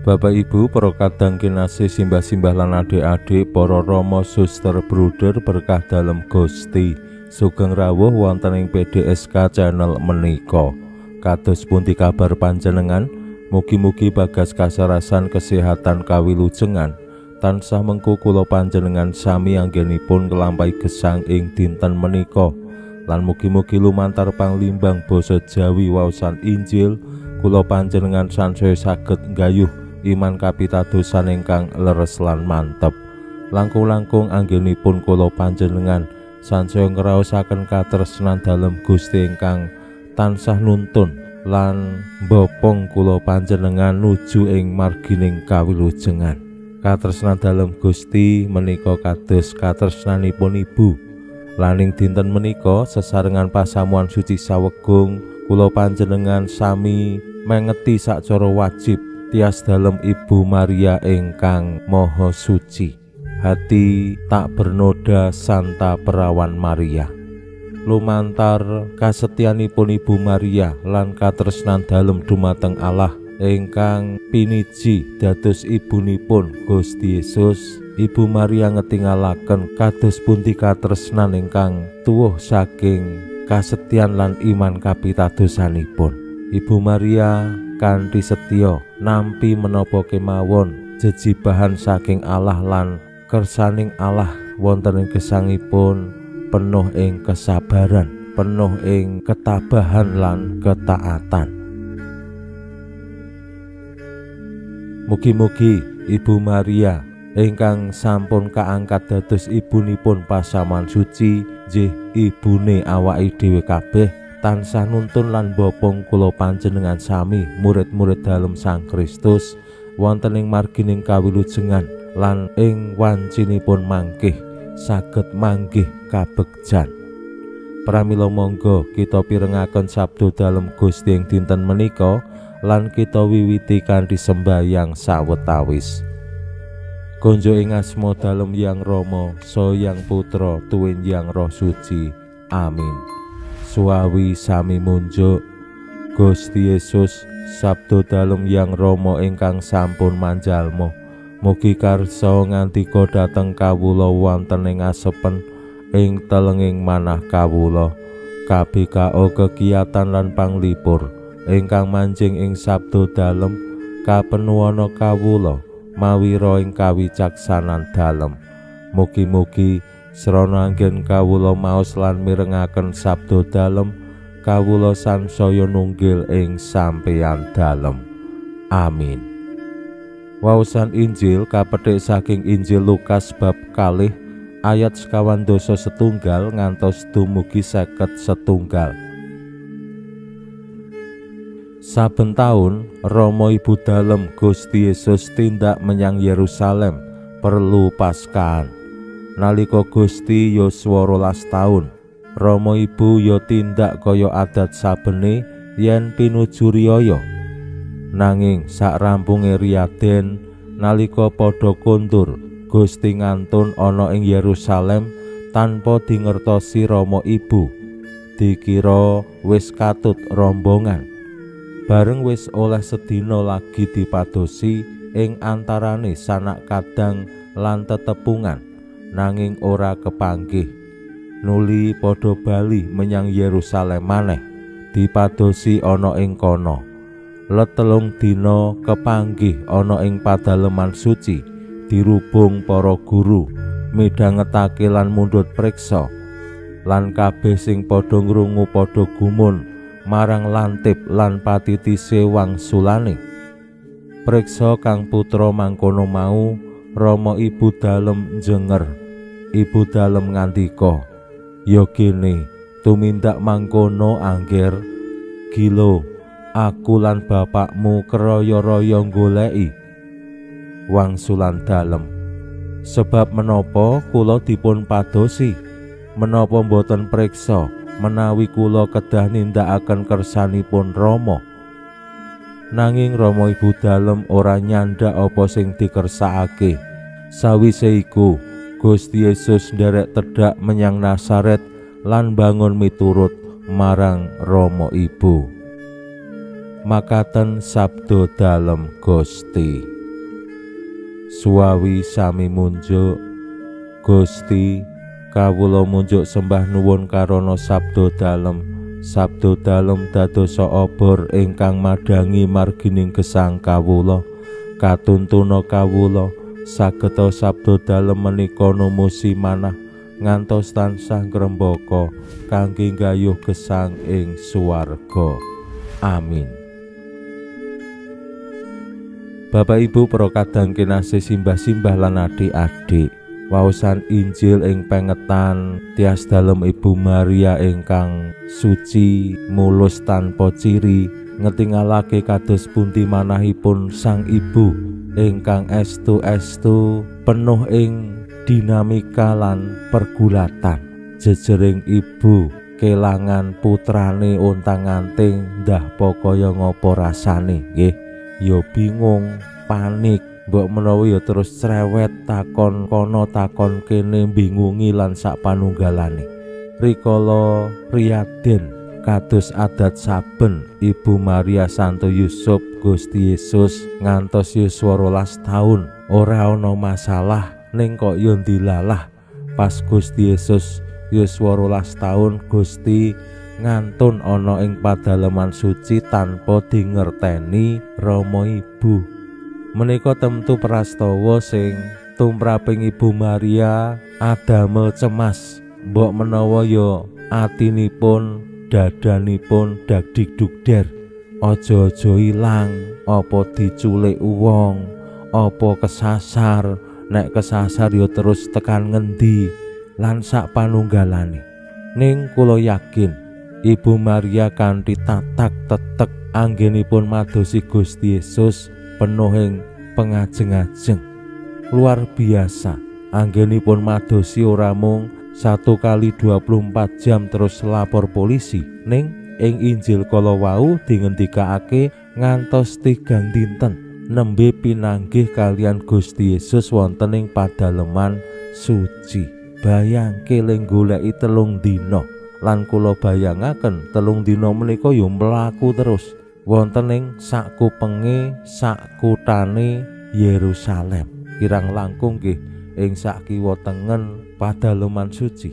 Bapak Ibu, para kadang kinasih, simbah-simbah lan adik-adik, para rama, suster, bruder berkah dalem Gusti, sugeng rawuh wonten ing PDSK channel menika. Kados pundi kabar panjenengan? Mugi-mugi bagas kasarasan kesehatan kawilujengan tansah mengku kula panjenengan sami anggenipun nglampahi gesang ing dinten menika. Lan mugi-mugi lumantar panglimbang basa Jawi waosan Injil kula panjenengan sansaya saged nggayuh iman kapitadosan ingkang leres lan mantep. Langkung-langkung anggenipun kula panjenengan sansaya ngraosaken katresnan dalem Gusti ingkang tansah nuntun lan mbopong kula panjenengan nuju ing margining kawilujengan. Katresnan dalem Gusti menika kados katresnanipun ibu. Lan ing dinten menika sesarengan pasamuan suci sawegung kula panjenengan sami mengeti sacara wajib tias dalem Ibu Maria ingkang Maha Suci, hati tak bernoda Santa Perawan Maria. Lumantar kasetyanipun Ibu Maria lan katresnan dalem dumateng Allah ingkang piniji dados ibunipun Gusti Yesus, Ibu Maria ngetingalaken kados pundi katresnan ingkang tuwuh saking kasetyan lan iman kapitadosanipun. Ibu Maria kanthi setya nampi menapa kemawon jejibahan saking Allah lan kersaning Allah wonten ing gesangipun penuh ing kesabaran, penuh ing ketabahan lan ketaatan. Mugi-mugi Ibu Maria ingkang sampun kaangkat dados ibunipun pasamuan suci, nggih ibune awake dhewe kabeh, tansah nuntun lan bopong kula panjenengan sami murid-murid dalem Sang Kristus wonten ing margining kawilujengan lan ing wancinipun mangkih saged manggih kabegjan. Pramila monggo kita pirengaken sabda dalem Gusti ing dinten menika lan kita wiwiti kanthi sembahyang sawetawis. Konjo ing asma dalem Yang Rama, Saha Yang Putra, tuwin Yang Roh Suci. Amin. Suawi sami munjuk Gusti Yesus, sabda dalem Yang Rama ingkang sampun manjalma, mugi karsa ngandika dhateng kawula wonten ing asepen ing telenging manah kawula. KBKO kegiatan lan panglipur ingkang manjing ing sabda dalem kapenuwana kawula mawira ing kawicaksanan dalem. Mugi-mugi srana anggen kawula maos lan mirengaken sabda dalem, kawula sansaya nunggil ing sampeyan dalem. Amin. Waosan Injil kapethik saking Injil Lukas bab 2 ayat 51 ngantos dumugi 51. Saben taun Rama Ibu dalem Gusti Yesus tindak menyang Yerusalem perlu Paskahan. Nalika Gusti yuswa 12 taun, Rama Ibu ya tindak kaya adat sabene yen pinuju riyaya. Nanging sak rampunge riyaden nalika padha kondur, Gusti ngantun ana ing Yerusalem tanpa dingertosi Rama Ibu. Dikira wis katut rombongan. Bareng wis oleh sedina lagi dipadosi ing antarane sanak kadang lan tetepungan, nanging ora kepanggih. Nuli padha bali menyang Yerusalem maneh, dipadosi ana ing kono. Let 3 dina kepanggih ana ing padaleman suci, dirubung para guru, midhangetake lan mundhut priksa. Lan kabeh sing padha ngrungu padha gumun marang lantip lan patitise wangsulane. Priksa kang putra mangkono mau, Rama Ibu dalem njenger. Ibu dalem ngandika, "Ya kene tumindak mangkono angger gilo, aku lan bapakmu keraya-raya goleki." Wangsulan dalem, "Sebab menapa kula dipun padosi?" Menapa boten preksa menawi kula kedah nindakaken kersanipun Rama? Nanging Rama Ibu dalem ora nyandak apa sing dikersakake. Sawise iku Gusti Yesus nderek tedhak menyang Nazaret lan bangun miturut marang Rama Ibu. Makaten sabda dalem Gusti. Suwawi sami munjuk. Gusti, kawula munjuk sembah nuwun karana sabda dalem. Sabda dalem dadosa obor ingkang madhangi margining gesang kawula. Katuntuna kawula sageta sabda dalem menika numusi manah ngantos tansah ngrembaka kangge nggayuh gesang ing swarga. Amin. Bapak Ibu para kadang kinasih, simbah-simbah lan adik-adik, waosan Injil ing pengetan tias dalem Ibu Maria ingkang suci mulus tanpa ciri ngetingalake kados pundi manahipun sang ibu ingkang estu-estu penuh ing dinamika lan pergulatan. Jejering ibu kelangan putrane ontang-anting ndah kaya ngapa rasane nggih, ya bingung, panik, mbok menawa ya terus cerewet, takon kono takon kene, bingungi lan sak panunggalane. Rikala priyaden kados adat saben Ibu Maria Santo Yusuf Gusti Yesus ngantos yuswa 12 taun ora ana masalah, ning kok yo ndilalah pas Gusti Yesus yuswa 12 taun Gusti ngantun ana ing padaleman suci tanpa dingerteni Rama Ibu. Menika tentu prastawa sing tumraping Ibu Maria adamel cemas, mbok menawa ya atinipun, dadanipun dagdikdukder, aja-aja ilang, apa diculik wong, apa kesasar, nek kesasar ya terus tekan ngendi lan sak panunggalane. Ning kula yakin Ibu Maria kanthi tatak tetek anggenipun madosi Gusti Yesus penuh ing pengajeng-ajeng. Luar biasa anggenipun madosi ora mung 1 kali 24 jam terus lapor polisi, ning ing Injil kala wau dingendikake ngantos 3 dinten nembe pinanggih kalian Gusti Yesus wonten ing padaleman suci. Bayangke ling goleki 3 dina, lan kula bayangaken 3 dina menika yo mlaku terus wonten ing sakupenge sakkutane Yerusalem, kirang langkung nggih ing sak kiwa tengen padaleman suci.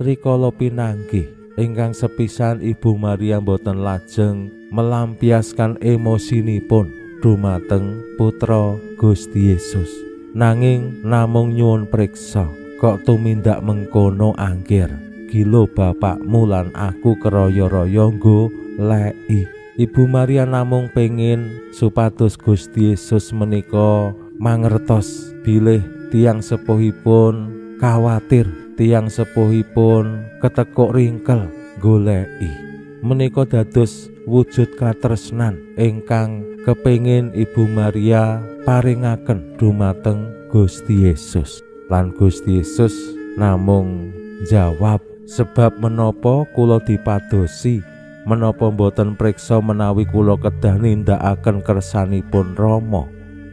Rikala pinanggih ingkang sepisan Ibu Maria mboten lajeng melampiaskan emosinipun dumateng putra Gusti Yesus, nanging namung nyuwun priksa, kok tumindak mengkono angkir, gilo bapakmu lan aku keraya-raya goleki. Ibu Maria namung pengin supados Gusti Yesus menika mangertos bilih tiyang sepuhipun kawatir, tiyang sepuhipun ketekuk ringkel goleki. Menika dados wujud katresnan ingkang kepengin Ibu Maria paringaken dumateng Gusti Yesus. Lan Gusti Yesus namung jawab, sebab menapa kula dipadosi, menapa mboten priksa menawi kula kedah nindakaken kersanipun Rama.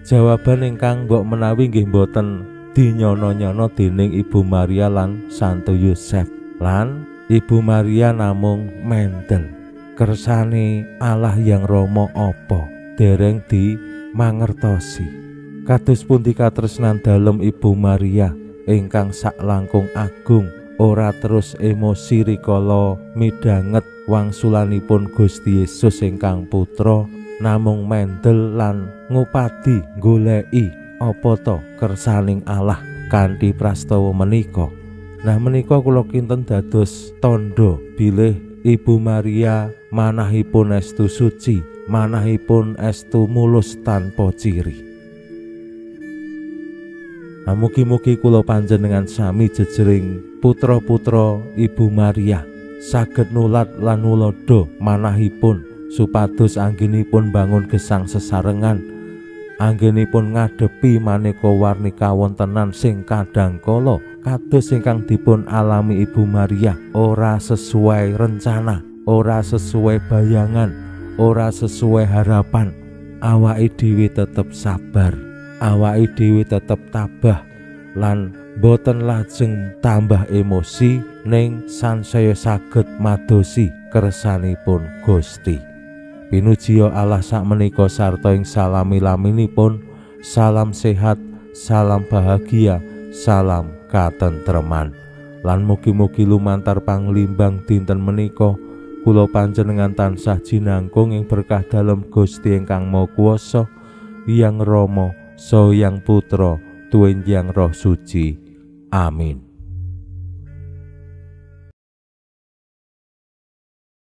Jawaban ingkang mbok menawi nggih mboten dinyono-nyono dening Ibu Maria lan Santo Yosef. Lan Ibu Maria namung mendel, kersane Allah yang Rama apa dereng dimangertosi. Kados pundi katresnan dalem Ibu Maria ingkang saklangkung agung, ora terus emosi rikala midhanget wangsulanipun Gusti Yesus ingkang putra, namung mendel lan ngupadi goleki apa to kersaning Allah kanthi prastawa menika. Nah menika kula kinten dados tandha bilih Ibu Maria manahipun estu suci, manahipun estu mulus tanpa ciri. Nah, mugi-mugi kula panjenengan sami jejering putra-putra Ibu Maria saged nulat lan nulodo manahipun supados anggenipun bangun gesang sesarengan, anggenipun ngadepi maneka warni kawontenan sing kadang kala Kados ingkang dipun alami Ibu Maria, ora sesuai rencana, ora sesuai bayangan, ora sesuai harapan. Awake dhewe tetep sabar, awake dhewe tetep tabah lan boten lajeng tambah emosi ning sansaya saged madosi kersanipun Gusti. Pinujiya Allah sakmenika sarta ing salami-laminipun, salam sehat, salam bahagia, salam katentreman. Lan mugi-mugi lumantar panglimbang dinten menika kula panjenengan tansah jinangkung ing berkah dalem Gusti ingkang Maha Kuwasa, Hyang Rama, Saha Hyang Putra, tuwin Hyang Roh Suci. Amin.